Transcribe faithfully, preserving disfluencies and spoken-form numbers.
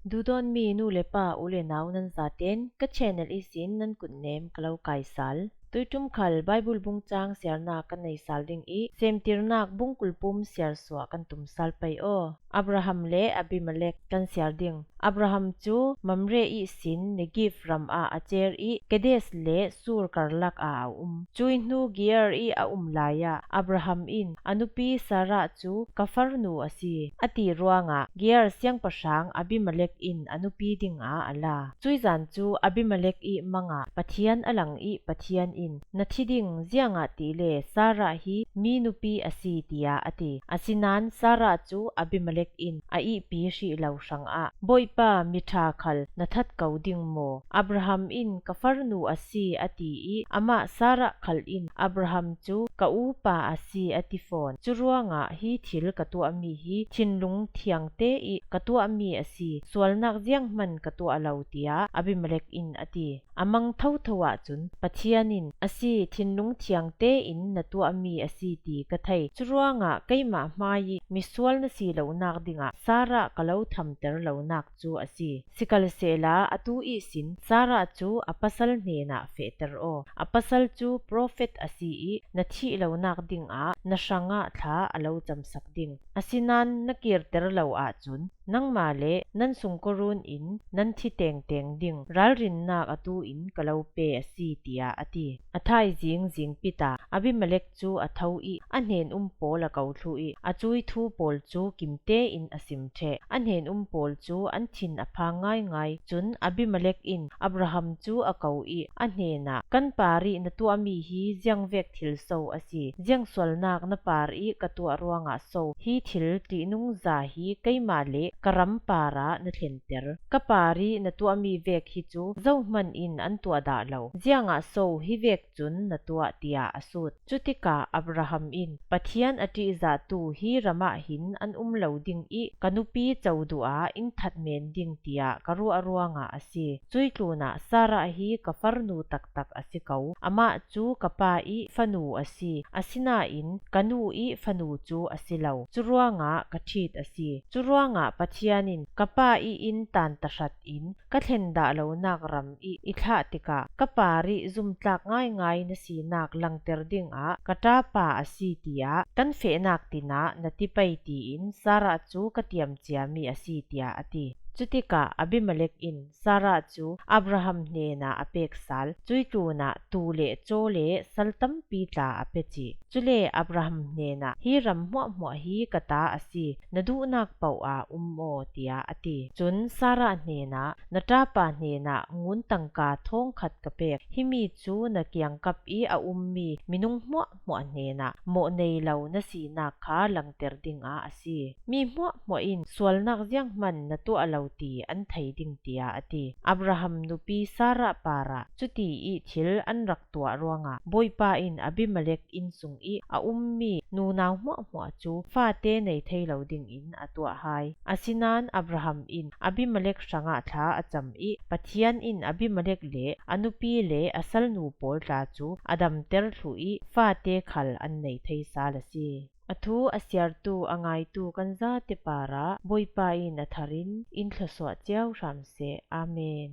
Duhdawtmi nu le pa, u le nau nan zaten ka channel ihsin nan kutnem ka lo kaisal. Tuiṭum khal Bible bung chang siarna kan nei sal ding ih, Semtirnak bung kul pum siar suah kan tum sal pei aw. Abraham le Abimelek kan siar ding. Abraham cu Mamre ihsin Negev ram ah a cer ih, Kedes le Sur karlak ah a um. Cuih hnu Gerar ih a um lai ah Abraham in a nupi Sarah cu ka farnu a si, a ti ruangah Gerar siangpahrang Abimelek in a nupi dingah a la. Cuih zan cu Abimelek ih mang ah Pathian a lang ih Pathian in, "Na thi ding, ziangahtile Sarah hi mi nupi a si," tiah a ti. Asinain Sarah cu Abimelek in a ihpi hrih lo hrangah, "Bawipa miṭha khal na that ko ding maw? Abraham in ka farnu a si a ti ih, amah Sarah khal in Abraham cu ka upa a si a ti fawn. Curuangah hi thil ka tuahmi hi thinlung thiangte ih ka tuahmi a si. Sualnak zianghman ka tuah lo," tiah Abimelek in a ti. A mang thotho ahcun Pathian in, "A si, thinlung thiangte in na tuahmi a si ti ka thei. Curuangah keimah hmai ih misual na si lonak dingah Sarah ka lo thamter lonak cu a si. Sikhalsehla atu ihsin Sarah cu a pasal hnenah fehter aw. A pasal cu profet a si ih na thih lonak dingah na hrangah thla a lo camsak ding. Asinain na kirter lo ahcun nangmah le nan sungkawrun in nan thi tengteng ding ralrinnak atu in ka lo pe a si," tiah a ti. A thaizing zingpi ta Abimelek cu a tho ih a hnen-um pawl a ko thluh ih a cuih thu pawl cu kimte in a sim ṭheh. A hnen-um pawl cu an thin a phang ngaingai. Cun Abimelek in Abraham cu a ko ih a hnenah, "Kan par ih na tuahmi hi ziangvek thil so a si? Ziangsualnak na par ih ka tuah ruangah so hi thil ṭihnungza hi keimah le ka ram parah na thlenter? Ka par ih na tuahmi vek hi cu zohman in an tuah dah lo. Ziangah so hi vek cun na tuah?" tiah a sut. Cutikah Abraham in, "Pathian a ṭihzahtu hi ram ah hin an um lo ding ih ka nupi co duh ah in that men ding tiah ka ruah ruangah a si. Cuih tlunah Sarah hi ka farnu taktak a si ko. Amah cu ka pa ih fanu a si, asinain ka nu ih fanu cu a si lo. Curuangah ka ṭhit a si. Curuangah Pathian in ka pa ih inn tan tahratin ka thlen dah lonak ram ih i thlah tikah ka par ih zumtlak ngaingai na sinak langter dingah ka ṭapa a si tiah kan fehnak tinah na ti pei," tiin Sarah cu ka tiam ciami a si, tiah a ti. Cutikah Abimelek in Sarah cu Abraham hnenah a pek sal. Cuih tlunah tuu le caw le sal tampi tla a pia cih. Cule Abraham hnenah, "Hi ram hmuahhmuah hi ka ta a si, na duhnak paoh ah um aw," tiah a ti. Cun Sarah hnenah, "Na ṭapa hnenah ngun tangka thawngkhat ka pek. Himi cu na kiangkap ih a ummi minung hmuahhmuah hnenah mawh nei lo na sinak kha langter dingah a si. Mi hmuahhmuah in sualnak zianghman na tuah lo ti an thei ding," tiah a ti. Abraham nupi Sarah parah cuti ih thil an rak tuah ruangah Bawipa in Abimelek inn sung ih a ummi nunau hmuahhmuah cu fate nei thei lo dingin a tuah hai. Asinain Abraham in Abimelek hrangah thla a cam ih Pathian in Abimelek le a nupi le a salnu pawl tla cu a damter thluh ih fate khal an nei thei sal a si. A thu a siartu a ngaitu kan zate parah Bawipa in a thar in in thlawsuah cio hram seh. Amen.